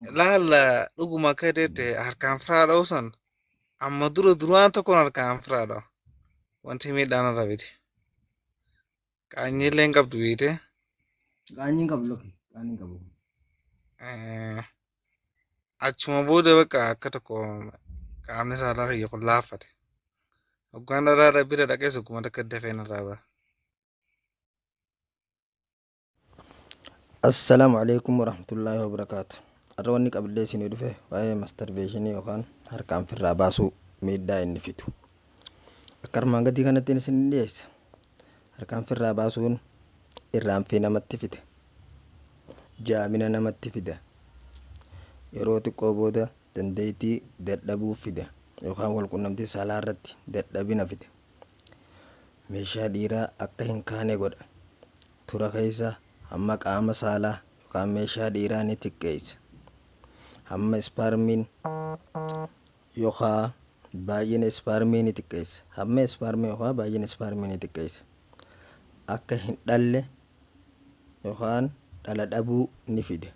Laala dhuguma akka ta'etti harkaan firaa dha'u san amma dura duraan tokkoon harkaan firaa dha'a. Wanti miidhaan irra fide. Qaanyiillee hin qabdu beekte. Qaanyiin qabu lakki. Qaanyiin qabu. Achuma booda bakka akka tokko qaamni saalaa kiyya kun laaffate. Hoggaan dharaadha bira dhaqees hogguma takka dafee narraa ba'a. Assalaamu alaikum warahmatullaahi wabarakaatu. Har'a wanni qabadhee isinii dhufe waa'ee mastarbeeshinii yookaan harkaan firraa baasuu miidhaa inni fidu. Akka armaan gadii kanatti isin dhiyeessa. Harkaan firraa baasuun irraanfii namatti fida. Jaamina namatti fida. Yeroo xiqqoo booda dandeettii dadhabuu fida yookaan walqunnamtii saalaa irratti dadhabina fida. Meeshaa dhiiraa akka hin kaane godha. Tura keessa hamma qaama saalaa yookaan meeshaa dhiiraa ni xiqqeessa. Hamma ispaarmiin yookaan baay'ina ispaarmii ni xiqqeessa. Hamma ispaarmii yookaan baay'ina ispaarmii ni xiqqeessa. Akka hin dhalle yookaan dhala dhabuu ni fida.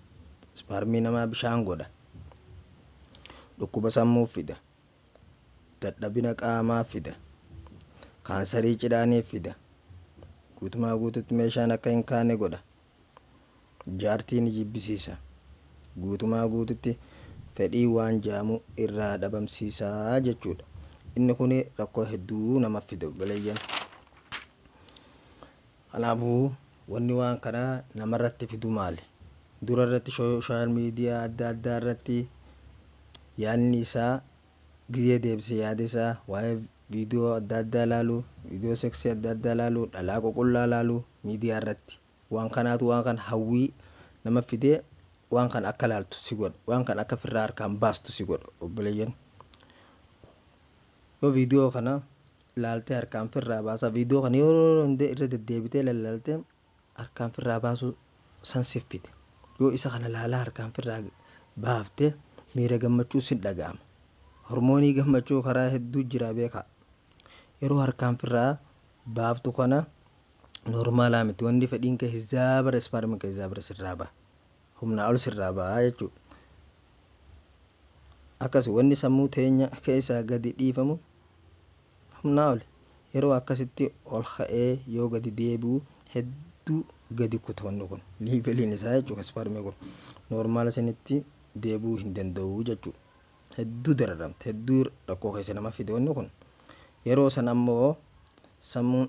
Ispaarmii namaa bishaan godha. Dhukkuba sammuu fida. Dadhabina qaamaa fida. Kaansarii cidhaanii fida. Guutumaa guututti meeshaan akka hin kaane godha. Jaartii ni jibbisiisa. Guutumaa guututti fedhii waan jaamu irraa dhabamsiisaa jechuudha. Inni kun rakkoo hedduu nama fida obboleeyyan. Kanaafuu wanni waan kanaa namarratti fidu maali? Dura irratti sooshaal miidiyaa adda addaa irratti yaadni isaa gizee deebise yaada isaa waa'ee viidiyoo adda addaa ilaaluu, viidiyoo seksii adda addaa ilaaluu, dhalaa qoqullaa ilaaluu miidiyaa irratti waan kanaatu waan kana hawwii nama fidee waan kana akka ilaaltu si godha, waan kana akka firraa harkaan baastu si godha obboleeyyan. Yoo viidiyoo kana ilaaltee harkaan firraa baasaa viidiyoo kana yeroo hunda irra deddeebitee lallaaltee harkaan firraa baasuu san sif fide. Yoo isa kana laalaa harkaan firraa baafte miira gammachuu sin dhaga'ama. Hormoonii gammachuu karaa hedduu jira beekaa. Yeroo harkaan firraa baaftu kana noormaalaa miti wanni fedhiin kee hizaabara ispaarmiin kee hizaabara sirraa ba'a. Humnaa ol sirraa ba'a jechuudha. Akkas wanni sammuu teenya keessaa gadi dhiifamu humnaa oli. Yeroo akkasitti ol ka'ee yoo gadi deebi'u hedduu gadi kuta wanni kun. Liiveliin isaa jechuudha ispaarmii kun noormaala sanitti deebi'uu hin danda'u jechuudha. Hedduu dararamte hedduu rakkoo keessa nama fide wanni kun. Yeroo san ammoo sammuun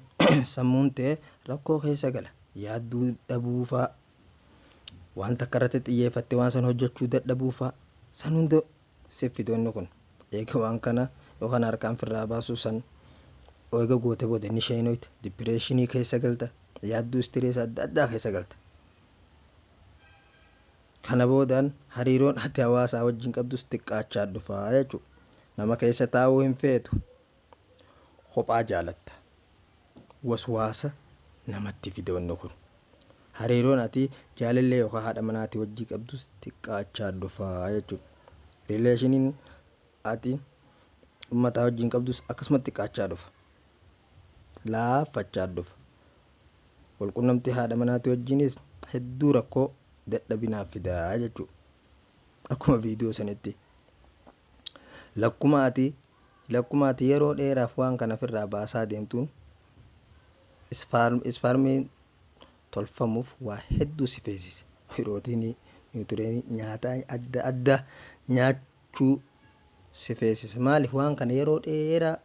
sammuun tee rakkoo keessa gala. Yaadduu dhabuufaa waan takka irratti xiyyeeffatte waan san hojjechuu dadhabuufaa san hunda si fide wanni kun. Eega waan kana yookaan harkaan firraa baasuu san eega goote booda ni sheenoyta dipireeshinii keessa galta yaadduu istirees adda addaa keessa galta. Kana boodaan hariiroon ati hawaasaa wajjin qabdus xiqqaachaa dhufaa jechuudha. Nama keessa taa'uu hin feetu. Kophaa jaalatta. Waswaasa namatti fide wanni kun. Hariiroon ati jaalallee yookaan haadha manaatii wajjin qabdus xiqqaachaa dhufaa jechuudha. Rileeshiniin ati uummataa wajjin qabdus akkasuma xiqqaachaa dhufa. Laaffachaa dhufa. Walqunnamtii haadha manaatii wajjinis hedduu rakkoo dadhabinaaf fidaa jechuudha. Akkuma viidiyoo sanitti. Lakkuma ati yeroo dheeraaf waan kana ofirraa baasaa deemtuun ispaarmiin tolfamuuf waa hedduu si feesisa. Pirootiinii, niwutireenii, nyaata adda addaa nyaachuu si feesisa. Maaliif waan kana yeroo dheeraa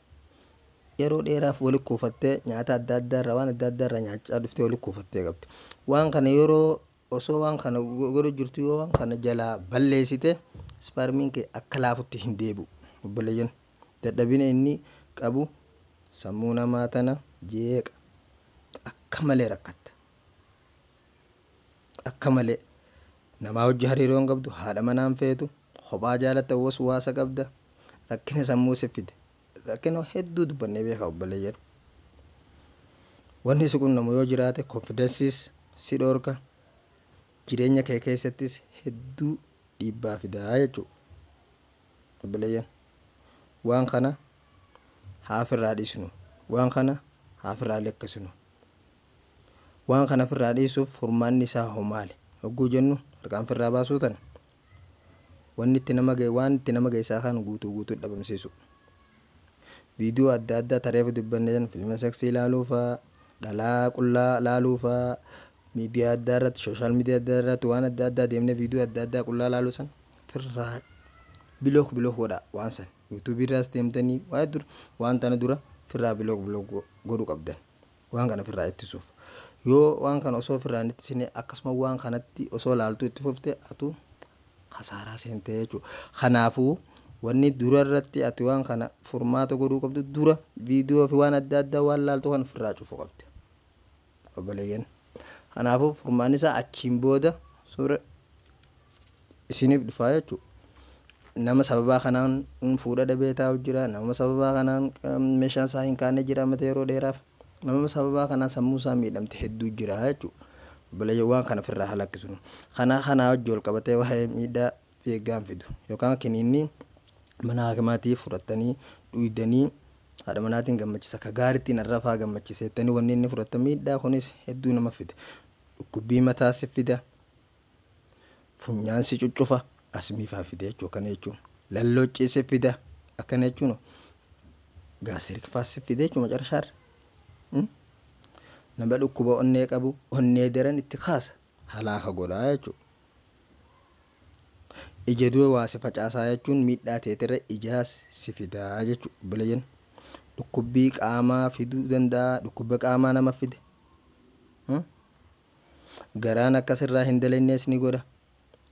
yeroo dheeraaf walitti kuufattee nyaata adda addaa irraa waan adda addaa irraa nyaachaa dhuftee walitti kuufattee qabdi. Waan kana yeroo osoo waan kana godhu jirtu yoo waan kana jalaa balleessite ispaarmiin kee akka laafutti hin deebi'u. Obboleeyyan dadhabina inni qabu sammuu namaa tana jeeqa. Akka malee rakkatta. Akka malee namaa hojii hariiroo hin qabdu haadha manaan feetu kophaa jaalatta waswaasa qabda rakkina sammuu si fide. Rakkina hedduu dubbannee beekaa obboleeyyan. Wanni si qunnamu yoo jiraate konfidensiis si dhorka jireenya kee keessattis hedduu dhiibbaa fidaa jechuudha. Obboleeyyan waan kana haa ofirraa dhiisnu waan kana haa ofirraa lekkisnu. Waan kana ofirraa dhiisuuf furmaanni isaa hoo maali? Hogguu jennu harkaan ofirraa baasuu tana. Wanni itti nama ga'e waan itti nama geessaa kan guutuu guutuu dhabamsiisu. Viidiyoo adda addaa tareef dubbanne san filma seksii ilaaluu fa'aa, dhalaa qullaa laaluu fa'aa, miidiyaa addaa irratti, social media adda irratti waan adda addaa deemnee viidiyoo adda addaa qullaa laaluu san firraa block block godha waan san. YouTubeii irraas deemtanii waa dur waan tana dura firraa block block godhuu qabdan. Waan kana firraa ittisuuf. Yoo waan kana osoo firraa hin ittisine akkasuma waan kanatti osoo laaltuu itti fufte atu kasaaraa seentee jechuudha. Kanaafuu wanni dura irratti ati waan kana furmaata godhuu qabdu dura viidiyoo fi waan adda addaa waan laaltu kan firraa cufuu qabdi. Obboleeyyan. Kanaafuu furmaanni isaa achiin booda suura isiniif dhufaa jechuudha. Nama sababaa kanaan fuudha dhabee taa'u jira. Nama sababaa kanaan meeshaan isaa hin kaane jira mata yeroo dheeraaf. Nama sababaa kanaan sammuu isaa miidhamte hedduu jira jechuudha. Obboleeyyan waan kana ofirraa halakkisnu. Kana kanaa wajji wal qabatee waa'ee miidhaa fi eeggaan fidu yookaan kiniinni mana hakimaatii fudhattanii dhuydanii haadha manaatiin gammachisa ka gaariitti narra faa gammachiseettanii wanni inni fudhatan miidhaa kunis hedduu nama fida. Dhukkubbii mataa si fida. Funyaan si cuccufa asmii faa fida jechuudha kana jechuun. Lallooccii si fida akkana jechuun gastric faa si fida jechuudha macarashaarra. Nama dhukkuba onnee qabu onnee daran itti kaasa halaaka godhaa jechuudha. Ija dura waa si facaasaa jechuun miidhaa teetirra ijaas si fidaa jechuudha obboleeyyan. Dhukkubbii qaamaa fiduu danda'a dhukkuba qaamaa nama fida. Garaan akkasirraa hin dalannees ni godha.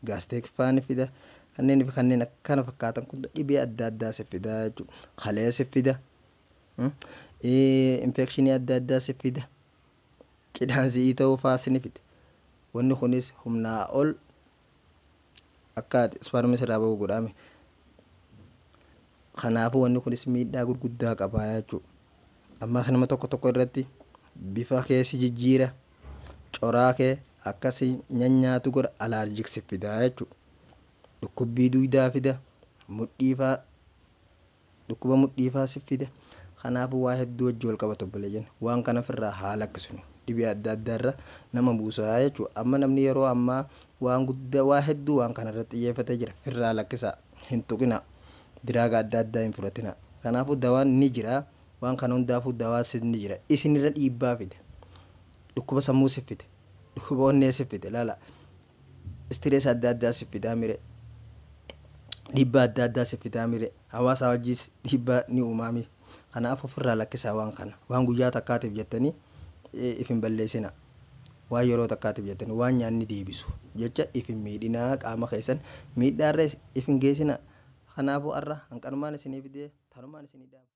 Gastric faa ni fida. Kanneen fi kanneen akkana fakkaatan kun dhibee adda addaa si fida jechuudha. Kalee si fida. Infectionii adda addaa si fida. Cidhaan si'ii ta'uu faas ni fida. Wanni kunis humnaa ol akka ati spermii sirraa bahu godhame. Kanaafuu wanni kunis miidhaa gurguddaa qaba jechuudha. Ammas nama tokko tokko irratti bifa kee si jijjiira. Coraa kee akkasi nyaanyaatu godha allergic si fida jechuudha. Dhukkubbii dugdaa fida. Mudhii faa dhukkuba mudhii faa si fida. Kanaafuu waa hedduu wajji wal qabatu obboleeyyan. Waan kana ofirraa haa lakkisnu. Dhibee adda addaa irra nama buusaa jechuudha. Amma namni yeroo ammaa waan guddaa waa hedduu waan kana irratti xiyyeeffatee jira. Firraa lakkisaa hin tuqinaa. Druga adda addaa hin fudhatinaa. Kanaafuu dawaan ni jira. Waan kana hundaafuu dawaa ni jira. Isinirra dhiibbaa fida. Dhukkuba sammuu si fida. Dhukkuba onnee si fida. Ilaala. Stress adda addaa si fidaa mire. Dhiibbaa adda addaa si fidaa mire. Hawaasa wajjis dhiibbaa ni uumaami. Kanaaf ofirraa lakkisaa waan kana. Waan guyyaa takkaatiif jettanii if hin balleessina. Waan yeroo takkaatiif jettanii waan nyaanni deebisu jecha if hin miidhinaa qaama keessan miidhaarra if hin geessina. Kanaafuu har'a hanqanumaan isinii fidee tanumaan isinii dhaaba.